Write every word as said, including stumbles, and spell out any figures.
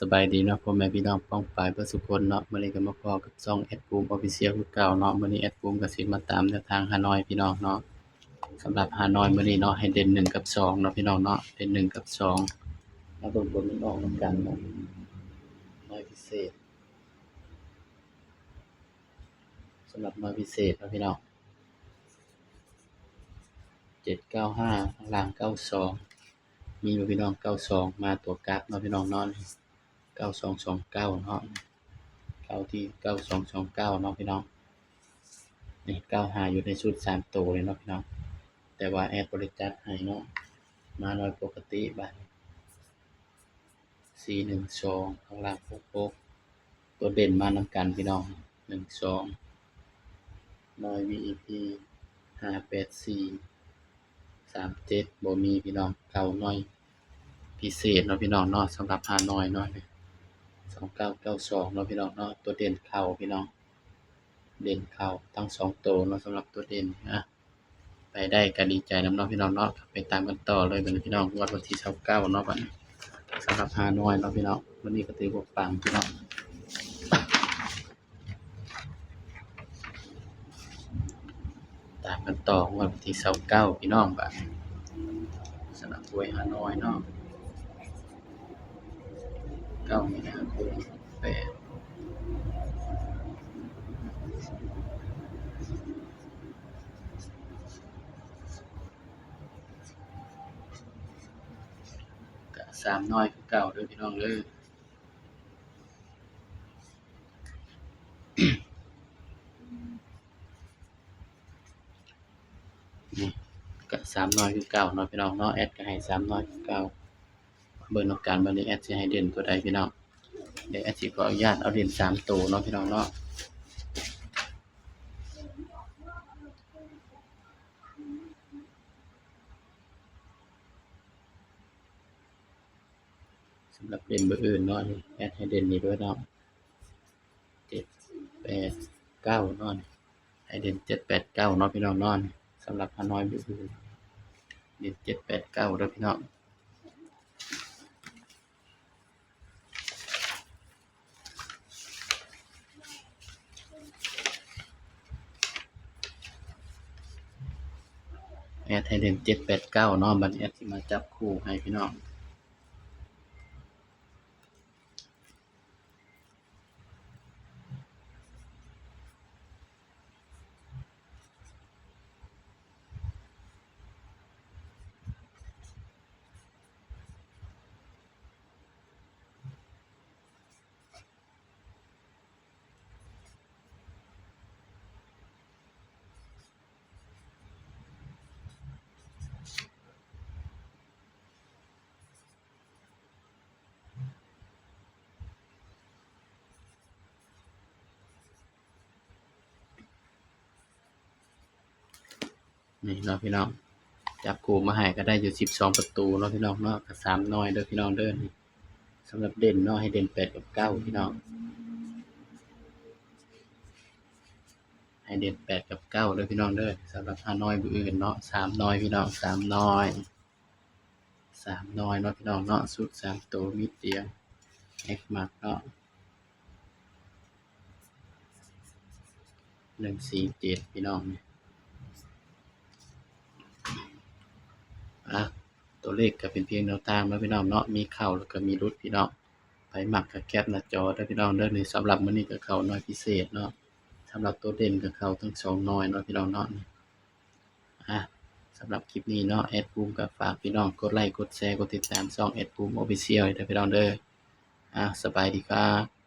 สบายดีเนาะ พ่อแม่พี่น้องป้องปายเบิดสุคนเนาะ มื้อนี้ก็มาพ้อกับช่องแอดภูมิ Official คือเก่าเนาะ มื้อนี้แอดภูมิก็สิมาตามแนวทางฮานอยพี่น้องเนาะ สำหรับฮานอยมื้อนี้เนาะ ให้เด่นหนึ่งกับสองเนาะพี่น้องเนาะ เด่นหนึ่งกับสอง มาเบิ่งผลมันออกนำกันเนาะ ฮานอยพิเศษ สำหรับฮานอยพิเศษเนาะพี่น้อง เจ็ดเก้าห้า ข้างล่างเก้าสอง มีอยู่พี่น้อง เก้าสอง มาตัวกลับเนาะพี่น้องเนาะ เก้าสองสองเก้า เนาะ เข้าที่ เก้าสองสองเก้า เนาะพี่น้อง นี่ เก้าห้า อยู่ในชุดสามตัวเลยเนาะพี่น้อง แต่ว่าแอดบ่ได้จัดให้เนาะ มาฮานอยปกติบาดนี้ สี่หนึ่งสอง ข้างล่างหกหก ตัวเด่นมานำกันพี่น้อง หนึ่งสอง ฮานอย วี ไอ พี ห้าแปดสี่ สามเจ็ด บ่มีพี่น้อง เข้าฮานอยพิเศษเนาะพี่น้องเนาะ สำหรับฮานอยเนาะ สองเก้าเก้าสอง เนาะพี่น้องเนาะ ตัวเด่นเข้าพี่น้อง เด่นเข้าทั้งสองตัวเนาะ สำหรับตัวเด่นนะ ไปได้ก็ดีใจนำเนาะพี่น้องเนาะ ไปตามกันต่อเลยบัดนี้พี่น้อง งวดวันที่ซาวเก้าเนาะบัดนี้ สำหรับฮานอยเนาะพี่น้อง วันนี้ก็ถือว่าปังพี่น้อง ตามกันต่องวดวันที่ซาวเก้าพี่น้องบัดนี้ สำหรับหวยฮานอยเนาะ เก้ามีนาคม แปด ก็สามฮานอยคือเก่าเด้อพี่น้องเด้อ นี่ก็สามฮานอยคือเก่าเนาะพี่น้องเนาะ แอดก็ให้สามฮานอยคือเก่า เบิ่งนำกันบัดนี้แอดสิให้เด่นตัวใดพี่น้อง เดี๋ยวแอดสิขออนุญาตเอาเด่นสามตัวเนาะพี่น้องเนาะ สำหรับเด่นเบอร์อื่นเนาะ แอดให้เด่นนี้ด้วยเนาะ เจ็ดแปดเก้า เนาะ ให้เด่นเจ็ดแปดเก้า เนาะพี่น้องเนาะ สำหรับฮานอยเบอร์อื่น เด่นเจ็ดแปดเก้า เด้อพี่น้อง แอดให้เด่นเจ็ดแปดเก้าเนาะ บัดนี้แอดสิมาจับคู่ให้พี่น้อง นี่เนาะพี่น้อง จับคู่มาให้ก็ได้อยู่สิบสองประตูเนาะพี่น้องเนาะ ก็สามหน่วยเด้อพี่น้องเด้อ สำหรับเด่นเนาะ ให้เด่นแปดกับเก้าพี่น้อง ให้เด่นแปดกับเก้าเด้อพี่น้องเด้อ สำหรับฮานอยมื้ออื่นเนาะ สามหน่วยพี่น้อง สามหน่วย สามหน่วยเนาะพี่น้องเนาะ ชุดสามตัวมีเตียง แอดมักเนาะ หนึ่งสี่เจ็ด พี่น้อง อ่ะ ตัวเลขก็เป็นเพียงแนวทางเนาะพี่น้องเนาะ มีเข้าแล้วก็มีหลุดพี่น้อง ไผมักก็แคปหน้าจอเด้อพี่น้องเด้อ นี่สำหรับมื้อนี้ก็เข้าหน่วยพิเศษเนาะ สำหรับตัวเด่นก็เข้าทั้งสองหน่วยเนาะพี่น้องเนาะ อ่ะ สำหรับคลิปนี้เนาะ แอดภูมิก็ฝากพี่น้องกดไลค์ กดแชร์ กดติดตามช่องแอดภูมิ Official เด้อพี่น้องเด้อ อ่ะ สบายดีครับ